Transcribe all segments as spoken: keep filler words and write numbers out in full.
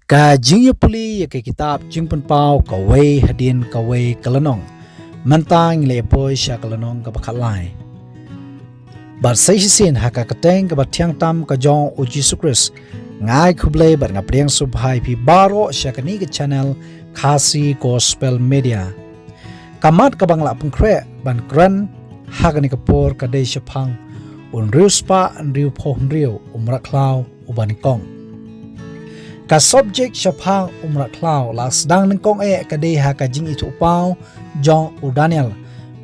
Ka jingïapule ïa ka kitab Jingpynpaw kawei hadien kawei ka lynnong. Mynta ngi la ïa poi sha ka lynnong kaba khatlai. Bad sa shisien ha ka kyrteng kaba thiang tam ka jong U Jisu Khrist, nga ai khublei bad nga pdiang sngewbha ïa phi baroh sha kane ka channel Khasi Gospel Media. Ka mat kaba nga la pynkhreh ban kren ha kane ka por ka dei shaphang u hynriew spah hynriew phew hynriew u mrad khlaw uba nyngkong. Ka subject shaphang u mrad khlaw la sdang nyngkong eh ka dei ha ka jingithuhpaw jong u Daniel,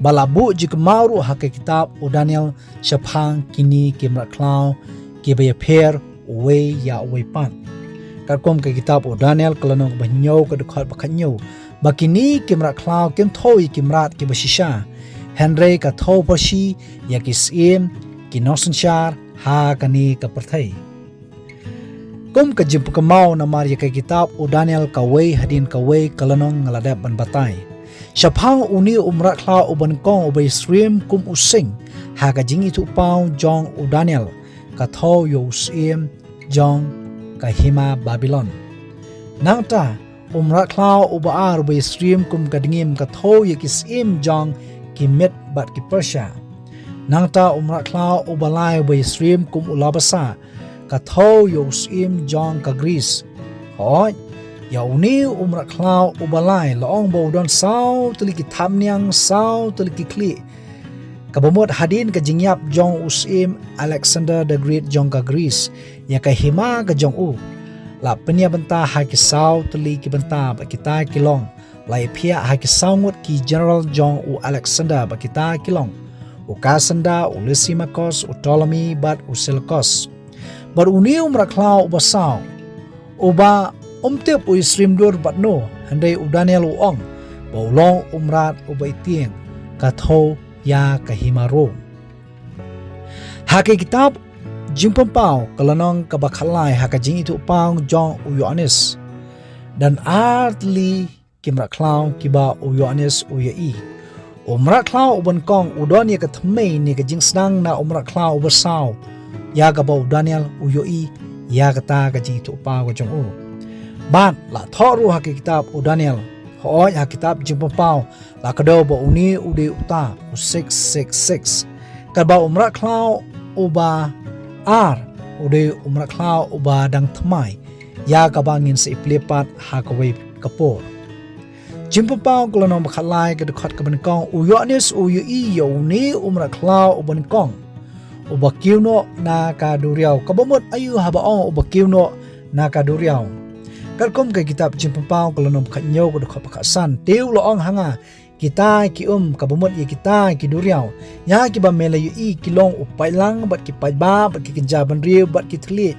ba la buh jingkynmaw ruh ha ka kitab u Daniel shaphang kine ki mrad khlaw kiba ïapher uwei ïa uwei pat. Katkum ka kitab u Daniel ka lynnong ba hynñiew ka dkhot ba khathynñiew, ba kine ki mrad khlaw kim thew ïa ki mrad kiba shisha, hynrei ka thew pyrshah ïa ki syiem, ki nongsynshar ha kane ka pyrthei. Kum ka jingpynkynmaw namar ïa ka kitab u Daniel kawei hadien kawei ka lynnong nga la dep ban batai. Shaphang une u mrad khlaw uba nyngkong uba ïasyriem kum u sing ha ka jingithuhpaw jong u Daniel, ka thew ïa u syiem jong ka hima Babilon. Nangta u mrad khlaw uba ar uba ïasyriem kum ka dngiem ka thew ïa ki syiem jong ki Med bad ki Persia. Nangta u mrad khlaw uba lai uba ïasyriem kum u labasa, ka thew ïa u syiem jong ka Gris. Hooid, ïa une u mrad khlaw uba lai la ong ba u don saw tylli ki thapniang, saw tylli ki khlieh. Kaba mut hadien ka jingïap jong u syiem Alexander the Great jong ka Gris ïa ka hima ka jong u, la pynïabynta ha ki saw tylli ki bynta bad kita ki long la ïaphiah ha ki saw ngut ki general jong u Alexander bad kita ki long u Cassander, u Lysimachus, u Ptolemy bad u Seleucus. Bad une u mrad khlaw uba saw, uba ym tip u ïasyriem dur bad no, hynrei u Daniel u ong ba u long u mrad uba ïatieng, ka thew ïa ka hima Rom. Ha ka kitab Jingpynpaw ka lynnong kaba khatlai ha ka jingithuhpaw jong u Ïoannis, don ar tylli ki mrad khlaw kiba u Ïoannis u ïohi. U mrad khlaw uba nyngkong u don ïa ka thymmei ne ka jingsdang na u mrad khlaw uba saw, ïa kaba u Daniel u ïohi ïa kata ka jingithuhpaw ka jong u. Bad la thoh ruh ha ka kitab u Daniel, hooid ha ka kitab Jingpynpaw, la kdew ba une u dei uta u six six six. Katba u mrad khlaw uba ar u dei u mrad khlaw uba dang thymmai, ïa kaba ngin sa ïaplie pat ha kawei ka por. Jingpynpaw ka lynnong ba khatlai ka dkhot kaba nyngkong, u Ïoannis u ïohi ïa une u mrad khlaw uba nyngkong uba kiew noh na ka duriaw. Kaba mut aïu haba ong uba kiew noh na ka duriaw? Katkum ka kitab Jingpynpaw ka lynnong ba khathynñiew ka dkhot ba khatsan, te u la ong ha nga, kita ki um, kaba mut ïa kita ki duriaw, ïa kiba me la ïohi ki long u paidlang bad ki paidbah bad ki kynja bynriew bad ki thylliej.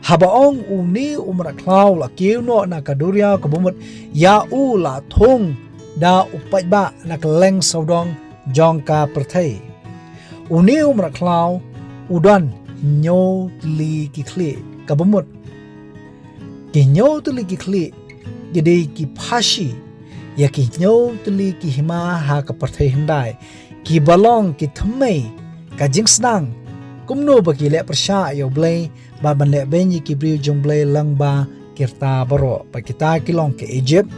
Haba ong une u mrad khlaw la kiew noh na ka duriaw, kaba mut ïa u la thung da u paidbah na kylleng sawdong jong ka pyrthei. Une u mrad khlaw u don hynñiew tylli ki khlieh, kaba mut ki hynñiew tylli ki khlieh ki dei ki phashï ïa ki hynñiew tylli ki hima ha ka pyrthei hyndai, kiba long ki thymmei ka jingsdang kumno ba ki leh pyrshah ïa U Blei bad ban leh beiñ ïa ki briew jong U Blei lyngba ki rta baroh. Bad kita ki long ka Egypt,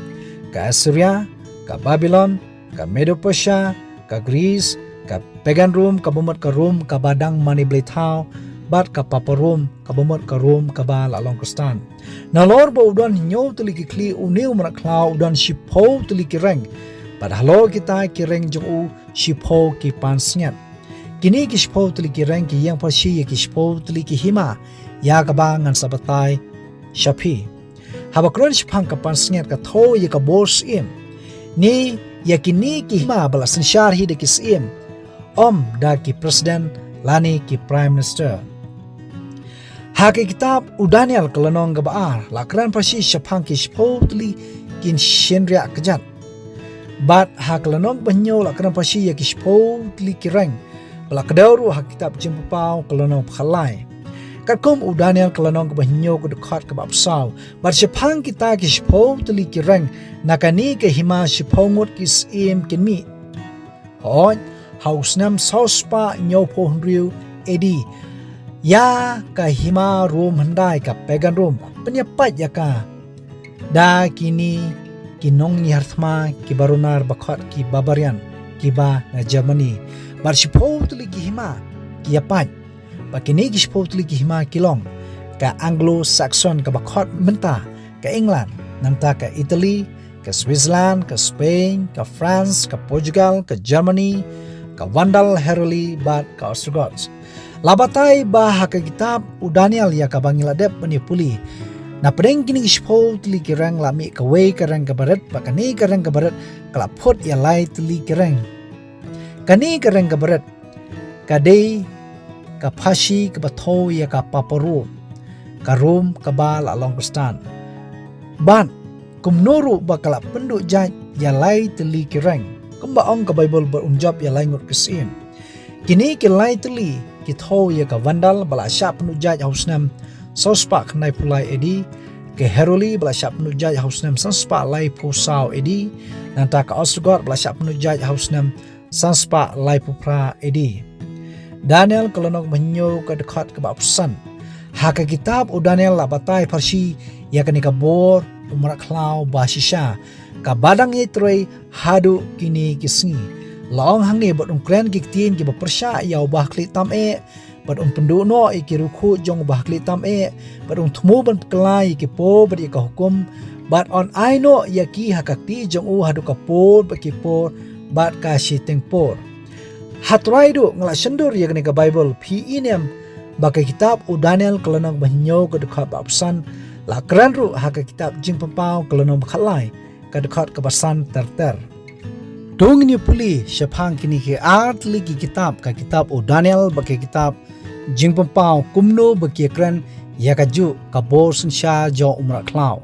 ka Assyria, ka Babilon, ka Medo-Persia, ka Greece, ka pagan Rome, kaba mut ka Rome kaba dang mane blei thaw, bad ka Papa Rome, kaba mut ka Rome kaba la long Khristan. Nalor ba u don hynñiew tylli ki khlieh, une u mrad khlaw u don shiphew tylli ki reng, bad halor kita ki reng jong u shiphew ki pansngiat. Kine ki shiphew tylli ki reng ki ïeng phashï ïa ki shiphew tylli ki hima, ïa kaba ngan sa batai sha phi. Haba kren shaphang ka pansngiat, ka thew ïa ka bor syiem, ne ïa kine ki hima ba la synshar hi da ki syiem, ym da ki president lane ki prime minister. Ha ka kitab u Daniel ka lynnong kaba ar la kren phashï shaphang ki shiphew tylli ki shynriah kjat. Bad ha ka lynnong ba hynñiew la kren phashï ïa ki shiphew tylli ki reng, ba la kdew ruh ha ka kitab Jingpynpaw ka lynnong ba khatlai. Katkum u Daniel ka lynnong kaba hynñiew ka dkhot kaba arphew saw, bad shaphang kita ki shiphew tylli ki reng, na kane ka hima shiphew ngut ki syiem kin mih. Hooid, ha u snem saw spah hynñiew phew hynriew A D, ïa ka hima Rome hyndai, ka pagan Rome, pynïapait ïa ka da kine ki nongïathma kiba runar ba khot ki barbarian kiba na Germany. Bad shiphew tylli ki hima ki ïapait. Bad kine ki shiphew tylli ki hima ki long ka Anglo-Saxon kaba khot mynta ka England, nangta ka Italy, ka Switzerland, ka Spain, ka France, ka Portugal, ka Germany, ka Vandal, Heruli bad ka Ostrogoths. La batai ba ha ka kitab u Daniel ïa kaba ngi la dep ban ïa pule, na pdeng kine ki shiphew tylli ki reng la mih kawei ka reng kaba rit, bad kane ka reng kaba rit ka la phut ïa lai tylli ki reng. Kane ka reng kaba rit ka dei ka phasi kaba thew ïa ka Papa Rome, ka Rome kaba la long Khristan. Bad kumno ruh ba ka la pynduh jait ïa lai tylli ki reng, kumba ong ka Baibl, bad un jop ïa lai ngut ki syiem. Kine ki lai tylli ki thew ïa ka Vandal ba la shah pynduh jait ha u snem saw spah khyndaiphew lai A D, ka Heruli ba la shah pynduh jait ha u snem san spah laiphew saw A D, nangta ka Ostrogoth ba la shah pynduh jait ha u snem san spah laiphew phra A D. Daniel ka lynnong ba hynñiew ka dkhot kaba arphew san. Ha ka kitab u Daniel la batai pharshi ïa kane ka bor u mrad khlaw ba shisha, kaba dang ïai trei haduh kine ki sngi. La ong hangne, bad un kren ki ktien kiba pyrshah ïa u bahakhlieh tam eh, bad un pynduh noh ïa ki riewkhuid jong u bahakhlieh tam eh, bad un thmu ban pynkylla ïa ki por bad ïa ka hukum, bad un ai noh ïa ki ha ka kti jong u haduh ka por bad ki por bad ka shiteng por. Ha Trai duh, nga la shondur ïa kane ka Baibl, phi i ne em ba ka kitab u Daniel ka lynnong ba hynñiew ka dkhot ba arphew san la kren ruh ha ka kitab Jingpynpaw ka lynnong ba khatlai ka dkhot kaba san ter ter. To ngin ïa pule shaphang kine ki ar tylli ki kitab, ka kitab u Daniel bad ka kitab Jingpynpaw, kumno ba ki ïa kren ïa kajuh ka bor synshar jong u mrad khlaw.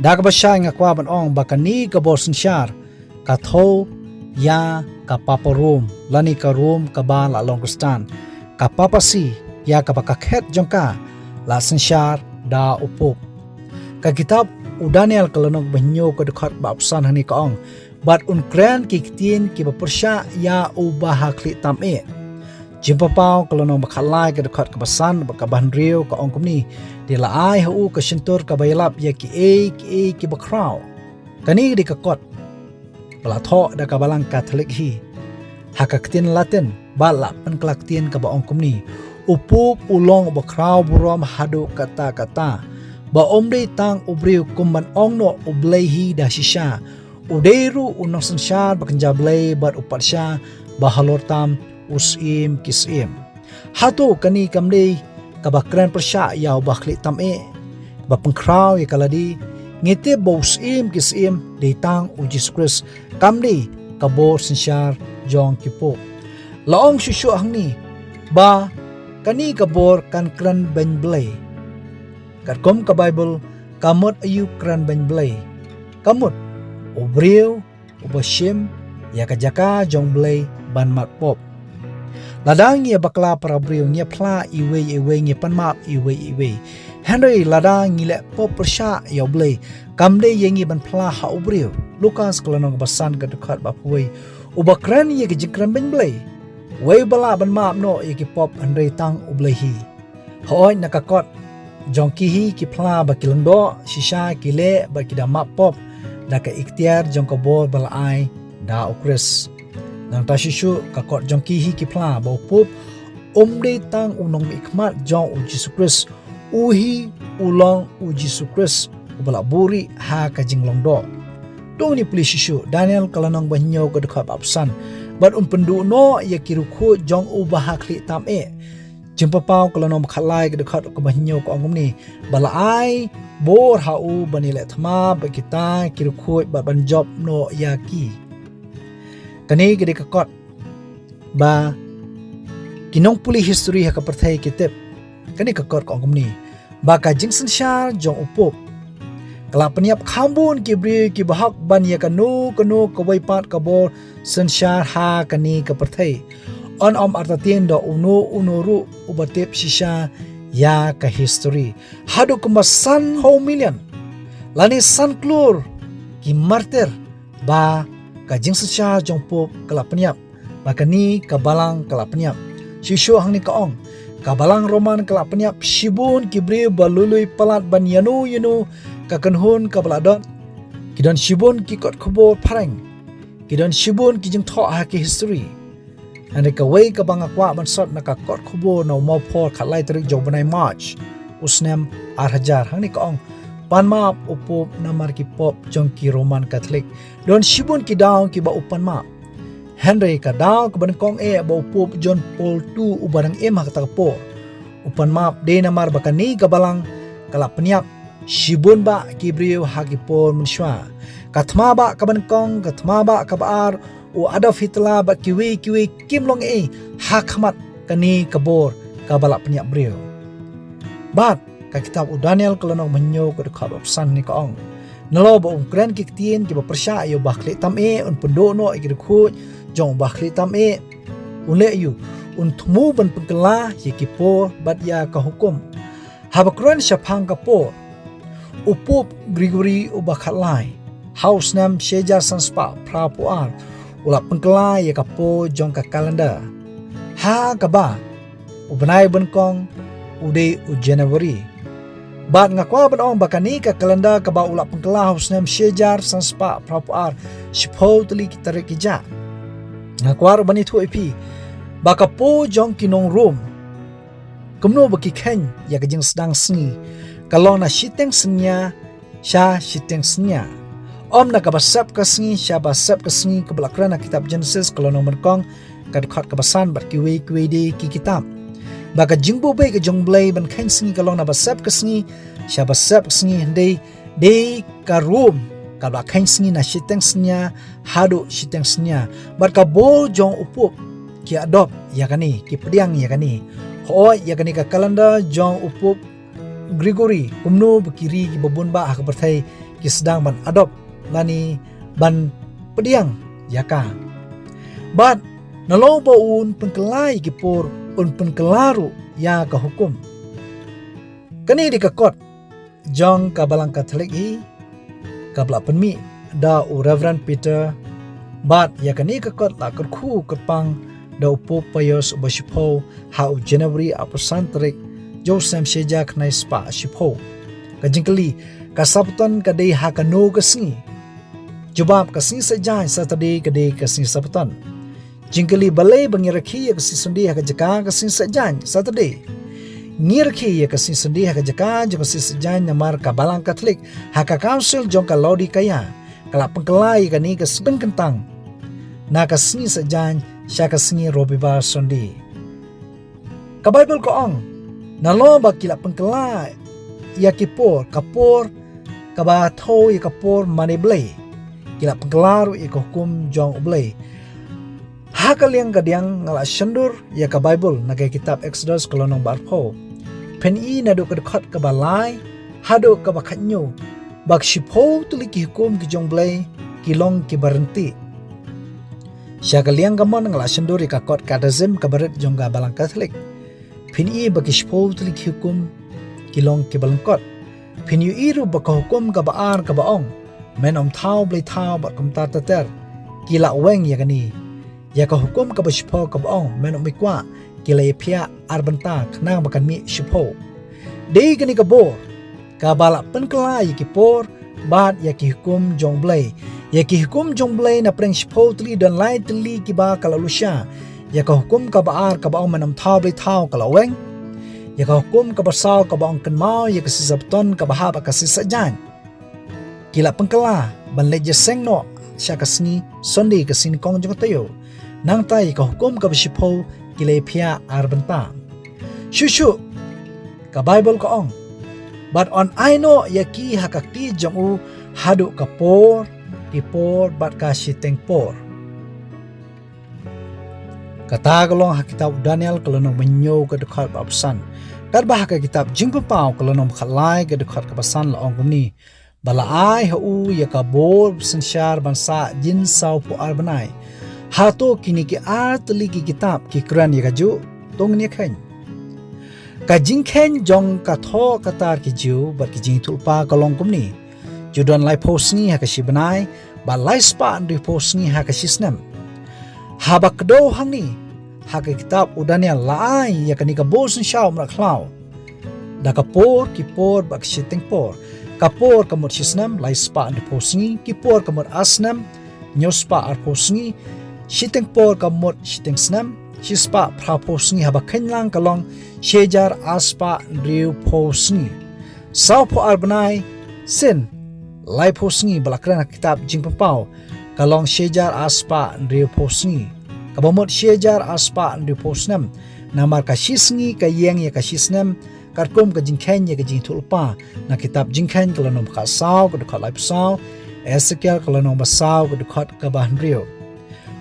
Da kaba shai nga kwah ban ong ba kane ka bor synshar ka thew ïa ka Papa Rome, lane ka Rome kaba la long Khristan, ka papacy ïa kaba ka khet jong ka la synshar da u Pope. Ka kitab u Daniel ka lynnong ba hynñiew ka dkhot ba arphew san hangne ka ong, bad un kren ki ktien kiba pyrshah ïa u bahakhlieh tam eh. Jingpynpaw ka lynnong ba khatlai ka dkhot kaba san bad kaba hynriew ka ong kumne: Te la ai ha u ka shyntur kaba ïalap ïa kiei kiei kiba khraw. Kane ka dei ka kot ba la thoh da ka Balang Katholik hi ha ka ktien Latin, bad la pynkylla ktien kaba ong kumne: U Pope u long uba khraw burom haduh katta katta, ba um dei tang u briew kum ban ong noh u Blei hi da shisha. U dei ruh u nongsynshar ba kynja blei bad u patsha ba halor tam, u Syiem ki syiem. Hato kane kam dei kaba kren pyrshah ïa u bahakhlieh tam eh, ba pynkhraw ïa ka lade? Ngi tip ba u Syiem ki syiem dei tang u Jisu Khrist, kam dei ka bor synshar jong ki Pope. La ong shuh shuh hangne ba kane ka bor kan kren beiñ Blei. Katkum ka Baibl, ka mut aïu kren beiñ Blei? Ka mut u briew uba shim ïa ka jaka jong Blei ban mad pop. Lada ngi ïa bakla para briew, ngi ïa phla iwei iwei, ngi ïa pan map iwei iwei, hynrei lada ngi leh pop pyrshah ïa u Blei, kam dei ïa ngi ban phla ha u briew. Lukas ka lynnong ba san ka dkhot ba arphew wei. Uba kren ïa ka jingkren beiñ Blei, uei ba lah ban map noh ïa ki pop hynrei tang u Blei hi. Hooid, na ka kot jong ki hi ki phla ba ki lyngdoh shisha ki leh bad ki da map pop da ka iktiar jong ka bor ba la ai da u Khrist. Nangta shuh shuh, ka kot jong ki hi ki phla ba u Pope um dei tang u nongmihkhmat jong u Jisu Khrist, u hi u long u Jisu Khrist uba la buhrieh ha ka jinglong doh. To ngin ïa pule shuh shuh Daniel ka lynnong ba hynñiew ka dkhot ba arphew san: Bad un pynduh noh ïa ki riewkhuid jong u bahakhlieh tam eh. Jingpynpaw ka lynnong ba khatlai ka dkhot kaba hynñiew ka ong kumne: Ba la ai bor ha u ban ïaleh thma bad kita ki riewkhuid bad ban jop noh ïa ki. Kane ka dei ka kot ba ki nongpule history ha ka pyrthei ki tip. Kane ka kot ka ong kumne, ba ka jingsynshar jong u Pope ka la pynïap kham bun ki briew kiba hok ban ïa kano kano kawei pat ka bor synshar ha kane ka pyrthei. Yn ym artatien da uno uno ruh uba tip shisha ïa ka history. Haduh kumba sanphew million lane san klur ki martir ba ka jingsynshar jong u Pope ka la pynïap, ba kane ka balang ka la pynïap. Shuh shuh hangne ka ong, ka balang Roman ka la pynïap shibun ki briew ba lui lui palat ban ïano ïano ka kynhun kaba la don, ki don shibun ki kot khubor phareng, ki don shibun ki jingthoh ha ki history. Hynrei kawei kaba nga kwah ban sot na ka kot khubor na u Mawphor khatlai tarik jong u bnai March u snem ar hajar, hangne ka ong: Pan map u Pope namar ki pop jong ki Roman Catholic. Don shibun ki daw kiba u pan map. Hynrei ka daw kaba nyngkong eh ba u Pope John Paul two uba dang im ha kata ka por u pan map dei namar ba kane ka balang ka la pynïap shibun bah ki briew ha ki por mynshuwa. Ka thma bah kaba nyngkong, ka thma bah kaba ar, u Adolf Hitler bad kiwei kiwei kim long ei ha khmat kane ka bor kaba la pynïap briew. Bad ka kitab u Daniel ka lynnong ba hynñiew ka dkhot ba san ne ka ong: Nalor ba un kren ki ktien kiba pyrshah ïa u bakhlieh tam eh, un pynduh noh ïa ki dkhot jong u bakhlieh tam eh, un leh ïa u, un thmu ban pynkylla ïa ki por bad ïa ka hukum. Haba kren shaphang ka por, u Pope Gregory uba khatlai, ha u snem shi hajar san spah phra phew ar, u la pynkylla ïa ka por jong ka calendar, ha kaba u bnai ba nyngkong u dei u January. Bad nga kwah ban ong ba kane ka calendar kaba u la pynkylla ha u snem shi hajar san spah phra phew ar, shiphew tylli ki tarik ki jah. Nga kwah ruh ban ïathuh ïa phi ba ka por jong ki nong Rom, kumno ba ki kheiñ ïa ka jingsdang sngi, ka long na shiteng synñia sha shiteng synñia. Ym na kaba sep ka sngi sha ba sep ka sngi, kaba la kren ha kitab Genesis ka lynnong ba nyngkong ka dkhot kaba san bad kiwei kiwei de ki kitab. Ba ka jingbuhbei ka jong U Blei ban kheiñ sngi ka long na ba sep ka sngi sha ba sep ka sngi, hynrei dei ka Rom kaba la kheiñ sngi na shiteng synñia haduh shiteng synñia. Bad ka bor jong u Pope ki adopt ïa kane, ki pdiang ïa kane. Hooid, ïa kane ka calendar jong u Pope Gregory, kumno ba ki ri kiba bun bah ha ka pyrthei ki sdang ban adopt lane ban pdiang ïa ka. Bad nalor ba un pynkylla ïa ki por, un pynkylla ruh ïa ka hukum. Kane dei ka kot jong ka Balang Katholik hi, kaba la pynmih da u Reverend Peter. Bad ïa kane ka kot la kyrkhu kyrpang da u Pope Pius uba shiphew ha u January arphew san tarik jong u snem shi hajar khyndai spah shiphew. Ka jingkylli: ka Sabbaton ka dei ha kano ka sngi? Jubab: ka sngi Saitjaiñ, Saturday, ka dei ka sngi Sabbaton. Jingkylli: balei ba ngi rakhe ïa ka sngi Sunday ha ka jaka ka sngi Saitjaiñ, Saturday? Ngi rakhe ïa ka sngi Sunday ha ka jaka jong ka sngi Saitjaiñ namar ka Balang Katholik ha ka Council jong ka Laodikaia ka la pynkylla ïa kane ka sngi kyntang na ka sngi Saitjaiñ sha ka sngi Robibar, Sunday. Ka Baibl ka ong, nalor ba ki la pynkylla ïa ki por, ka por kaba thew ïa ka por mane Blei, ki la pynkylla ruh ïa ka hukum jong U Blei. Ha ka liang ka diang nga la shondur ïa ka Baibl na ka kitab Exodus ka lynnong ba arphew. Phin i naduh ka dkhot kaba lai haduh kaba khathynñiew ba ki shiphew tylli ki hukum ki jong U Blei ki long kiba ryntih. Sha ka liang ka mon nga la shondur ïa ka kot Catechism kaba rit jong ka Balang Katholik. Phin i ba ki shiphew tylli ki hukum ki long kiba lyngkot. Phin ïohi ruh ba ka hukum kaba ar kaba ong, men ym thaw blei thaw bad kumta ter ter, ki la weng ïa kane. Ïa ka hukum kaba shiphew kaba ong, men ym kwah, ki la ïaphiah ar bynta khnang ba kan mih shiphew. Dei kane ka bor kaba la pynkylla ïa ki por bad ïa ki hukum jong U Blei. Ïa ki hukum jong U Blei na pdeng shiphew tylli don lai tylli kiba ka la lushai. Ïa ka hukum kaba ar kaba ong men ym thaw blei thaw ka la weng. Ïa ka hukum kaba saw kaba ong kynmaw ïa ka sngi Sabbaton kaba hap ha ka sngi Saitjaiñ, ki la pynkylla ban leit ïaseng noh sha ka sngi Sunday, ka sngi nyngkong jong ka taïew. Nangta ïa ka hukum kaba shiphew ki la ïaphiah ar bynta. Shuh shuh ka Baibl ka ong, bad yn ai noh ïa ki ha ka kti jong u haduh ka por ki por bad ka shiteng por. Kata ka long ha kitab Daniel ka lynnong ba hynñiew ka dkhot ba arphew san. Katba ha ka kitab Jingpynpaw ka lynnong ba khatlai ka dkhot kaba san la ong kumne: Ba la ai ha u ïa ka bor synshar ban sah jin sawphew ar bnai. Hato kine ki ar tylli ki kitab ki kren ïa kajuh? To ngin ïa kheiñ. Ka jingkheiñ jong ka thoh ka tar ki Jiw bad ki jingïathuhlypa ka long kumne: Ju don laiphew sngi ha ka shi bnai bad laispah hynriewphew sngi ha ka shi snem. Haba kdew hangne ha ka kitab u Daniel la ai ïa kane ka bor synshar u mrad khlaw da ka por ki por bad ka shiteng por. Ka por ka mut shi snem, lai spah hynriewphew sngi, ki por ka mut ar snem, hynñiew spah arphew sngi, shiteng por ka mut shiteng snem, shi spah phraphew sngi, haba kheiñ lang ka long shi hajar ar spah hynriewphew sngi. Sawphew ar bnai sien, laiphew sngi ba la kren ha kitab Jingpynpaw, ka long shi hajar ar spah hynriewphew sngi. Kaba mut shi hajar ar spah hynriewphew snem. Namar ka shi sngi ka ïeng ïa ka shi snem, katkum ka jingkheiñ ïa ka jingïathuhlypa na kitab Jingkheiñ ka lynnong ba khatsaw ka dkhot laiphew saw, Esekiel ka lynnong ba saw ka dkhot kaba hynriew.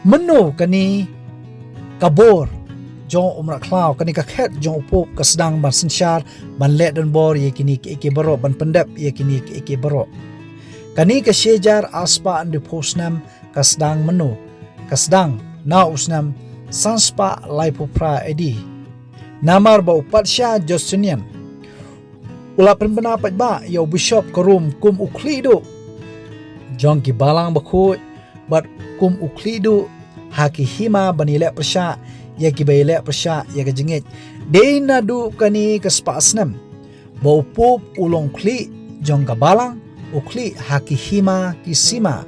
Mynno kane ka bor jong u mrad, kane ka khet jong u Pope ka sdang ban synshar, ban leh donbor ïa kine kiei kiei baroh, ban pyndep ïa kine kiei kiei baroh. Kane ka shi hajar ar spah hynriewphew snem ka sdang mynno? Ka sdang na u snem san spah laiphew phra A D. Namar ba u patsha Justinian u la pynbna paidbah ïa u bishop ka Rom kum u khlieh duh jong ki balang bakhuid, bad kum u khlieh duh ha ki hima ban ïaleh pyrshah ïa kiba ïaleh pyrshah ïa ka jingngeit. Dei naduh kane ka spah snem ba u Pope u long u khlieh jong ka balang, u khlieh ha ki hima ki sima.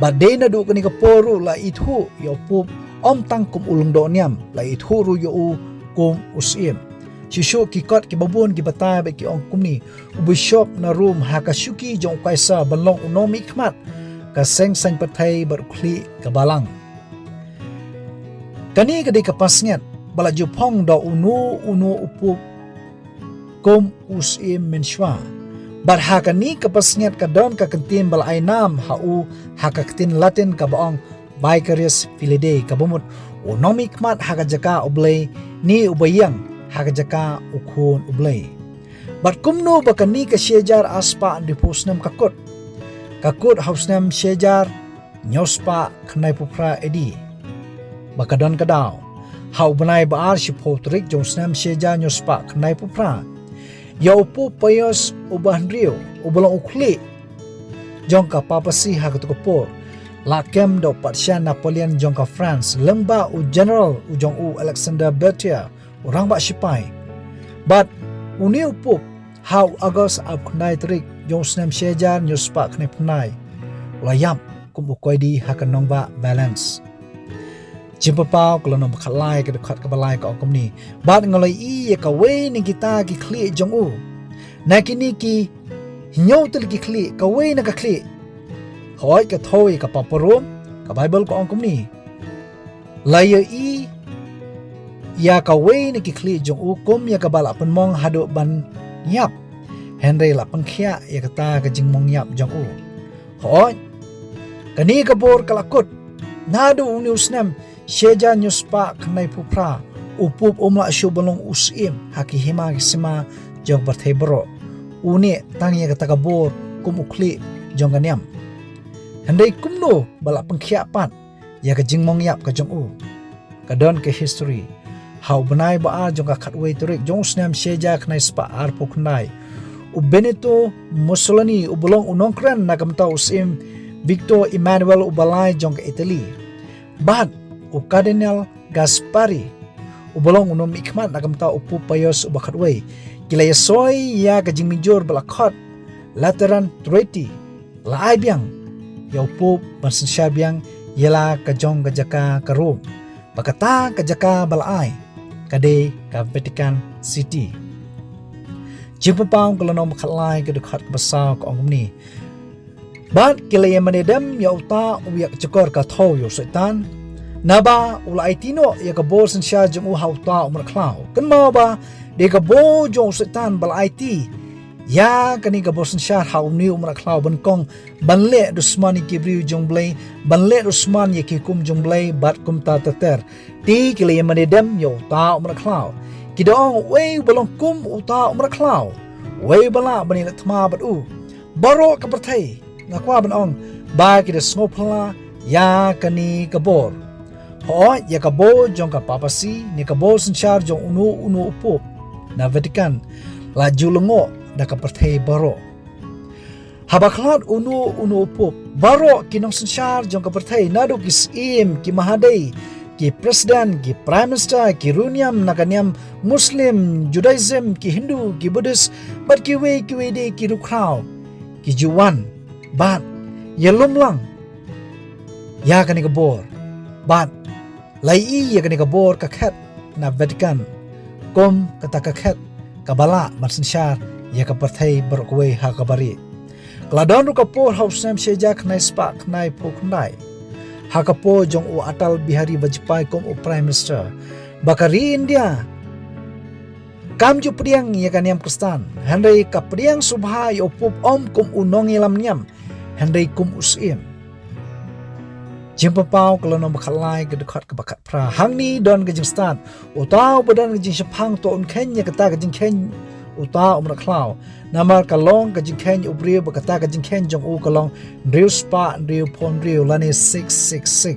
Bad dei naduh kane ka por ruh la ithuh ïa u Pope ym tang kum u lyngdoh niam, la ithuh ruh ïa u kum u syiem. Shuh shuh ki kot kiba bun ki batai bad ki ong kumne: u bishop na Rom ha ka shuki jong u Kaisar ban long u nongmihkhmat ka seng saiñ pyrthei bad u khlieh ka balang. Kane ka dei ka pansngiat ba la ju phong da uno uno u Pope kum u syiem mynshuwa. Bad ha kane ka pansngiat ka don ka kyntien ba la ai nam ha u ha ka ktien Latin kaba ong Vicarius Filii Dei, kaba mut u nongmihkhmat ha ka jaka U Blei, ne uba ïeng ha ka jaka U Khun U Blei. Bad kumno ba kane ka shi hajar ar spah hynriewphew snem ka kut? Ka kut ha u snem shi hajar hynñiew spah khyndaiphew phra A D. Ba ka don ka daw, ha u bnai ba ar, shiphew tarik jong u snem shi hajar hynñiew spah khyndaiphew phra, ïa u Pope Pius uba hynriew, uba long u khlieh jong ka papacy ha kato ka por, la kem da u patsha Napoleon jong ka France lyngba u general u jong u, Alexander Berthier, u rangbah shipai. Bad une u Pope, ha u August arphew khyndai tarik jong u snem shi hajar hynñiew spah khyndaiphew khyndai, u la ïap kum u koidi ha ka nongbah Valence. Jingpynpaw ka lynnong ba khatlai ka dkhot kaba lai ka ong kumne: Bad nga la ïohi ïa kawei na kita ki khlieh jong u. Na kine ki hynñiew tylli ki khlieh, kawei na ka khlieh, hooid, ka thew ïa ka Papa Rom, ka Baibl ka ong kumne: La ïohi ïa kawei na ki khlieh jong u kum ïa kaba la pynmong haduh ban ïap, hynrei la pynkhiah ïa kata ka jingmong ïap jong u. Hooid, kane ka bor ka la kut. Naduh une u snem shi hajar hynñiew spah khyndaiphew phra, u Pope um lah shuh ban long u syiem ha ki hima ki sima jong ka pyrthei baroh. U neh tang ïa kata ka bor kum u khlieh jong ka niam. Hynrei kumno ba la pynkhiah pat ïa ka jingmong ïap ka jong u? Ka don ka history. Ha u bnai ba ar jong ka khatwei tarik jong u snem shi hajar khyndai spah arphew khyndai, u Benito Mussolini, uba long u nongkren na ka bynta u Syiem Victor Emmanuel uba lai jong ka Italy, bad u Cardinal Gasparri, uba long u nongmihkhmat na ka bynta u Pope Pius uba khatwei, ki la ïasoi ïa ka jingmynjur ba la khot Lateran Treaty, la ai biang ïa u Pope ban synshar biang ïa la ka jong ka jaka ka Rome. Ba kata ka jaka ba la ai ka dei ka Vatican City. Jingpynpaw ka lynnong ba khatlai ka dkhot kaba saw ka ong kumne: Bad ki la ïamane dem ïa uta u ïakjakor ka thew ïa u Soitan, naba u la aiti noh ïa ka bor synshar jong u ha uta u mrad khlaw. Kynmaw ba dei ka bor jong u Soitan ba la aiti ïa kane ka bor synshar ha une u mrad khlaw, ban kong, ban leh dusman ïa ki briew jong u Blei, ban leh dusman ïa ki hukum jong u Blei, bad kumta ter ter. Te ki la ïamane dem ïa uta u mrad khlaw. Ki da ong: Uei uba long kum uta u mrad khlaw? Uei uba lah ban ïaleh thma bad u? Baroh ka pyrthei, nga kwah ban ong, ba ki da sngewphylla ïa kane ka bor. Hooid, ïa ka bor jong ka papacy ne ka bor synshar jong uno uno u Pope na Vatican la ju lyngngoh da ka pyrthei baroh. Haba khlad uno uno u Pope, baroh ki nongsynshar jong ka pyrthei, naduh ki syiem, ki mahadei, ki president, ki prime minister, ki riewniam na ka niam Muslim, Judaism, ki Hindu, ki Buddhist, bad kiwei kiwei de ki riewkhraw, ki ju wan bad ïalum lang ïa kane ka bor, bad la ïohi ïa kane ka bor ka khet na Vatican kum kata ka khet kaba lah ban synshar ïa ka pyrthei baroh kawei ha kaba rieh. Ka la don ruh ka por ha u snem shi hajar khyndai spah khyndai phew khyndai, ha ka por jong u Atal Bihari Vajpayee kum u Prime Minister, ba ka ri India kam ju pdiang ïa ka niam Khristan, hynrei ka pdiang sngewbha ïa u Pope ym kum u nongïalam niam, hynrei kum u syiem. Jingpynpaw, ka lynnong ba khatlai, ka dkhot kaba khatphra. Hangne don ka jingstad, uta uba don ka jingshemphang to un kheiñ ïa kata ka jingkheiñ uta u mrad khlaw. Namar ka long ka jingkheiñ u briew bad kata ka jingkheiñ jong u ka long hynriew spah hynriew phew hynriew lane six six six.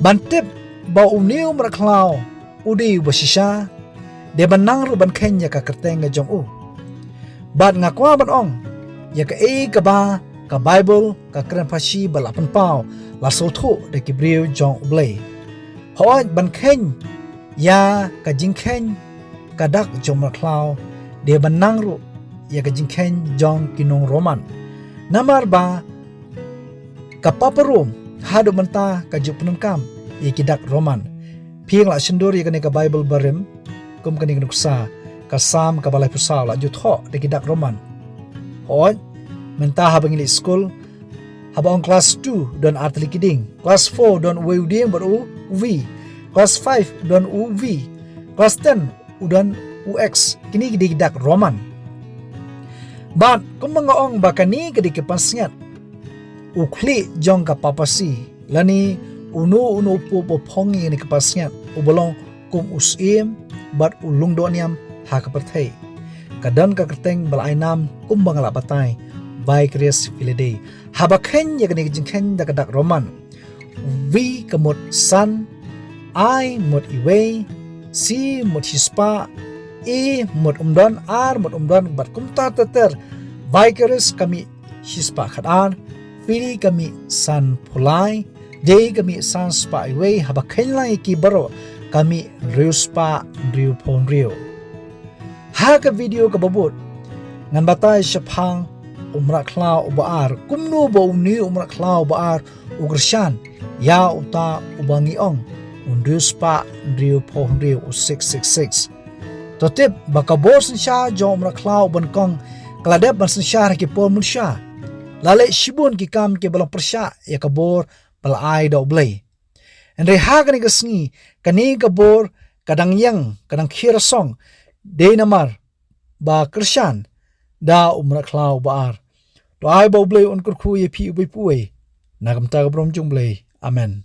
Ban tip ba une u mrad khlaw u dei uba shisha, dei ban nang ruh ban kheiñ ïa ka kyrteng ka jong u. Bad nga kwah ban ong ïa kaei kaba ka Baibl, ka kren pharshi ba la pynpaw, la sngewthuh da ki briew jong U Blei. Hooid, ban kheiñ ïa ka jingkheiñ ka dak jong u mrad khlaw, dei ban nang ruh ïa ka jingkheiñ jong ki nong Roman. Namar ba ka Papa Rome haduh mynta ka ju pyndonkam ïa ki dak Roman. Phi lah shyndur ïa kane ka Baibl barim kum kane ka nuksa, ka Salm kaba laiphew saw la ju thoh da ki dak Roman. Hooid, mynta haba ngi leit skul, haba ong klas two don ar tylli ki dieng, klas four don uwei u dieng bad u V, klas five don u V, klas ten u don u X. Kine ki dei ki dak Roman. Bad kumba nga ong ba kane ka dei ka pansngiat, u khlieh jong ka papacy, lane uno uno u Pope uba phong ïa kane ka pansngiat, uba long kum u syiem bad u lyngdoh niam ha ka pyrthei. Ka don ka kyrteng ba la ai nam kumba nga la batai, Vicarius Filii Dei. Haba kheiñ ïa kane ka jingkheiñ da ka dak Roman, V ka mut san, I mut iwei, C mut shispah, E mut ym don, R mut ym don, bad kumta ter ter. Vicarius ka mih shispah khatar, Filii ka mih sanphew lai, Dei ka mih san spah iwei, haba kheiñ lang ïa ki baroh ka mih hynriew spah hynriew phew hynriew. Ha ka video kaba bud ngan batai shaphang u mrad khlaw uba ar, kumno ba une u mrad khlaw uba ar u kyrshan ïa uta uba ngi ong u hynriew spah hynriew phew hynriew, u six six six. To tip ba ka bor synshar jong u mrad khlaw uba nyngkong ka la dep ban synshar ha ki por mynshuwa. La leh shibun ki kam kiba long pyrshah ïa ka bor ba la ai da U Blei. Hynrei ha kane ka sngi, kane ka bor ka dang ïeng, ka dang khie rasong, dei namar ba kyrshan da u mrad khlaw uba ar. To ai ba U Blei un kyrkhu ïa phi uwei pa uwei na ka bynta ka burom jong U Blei. Amen.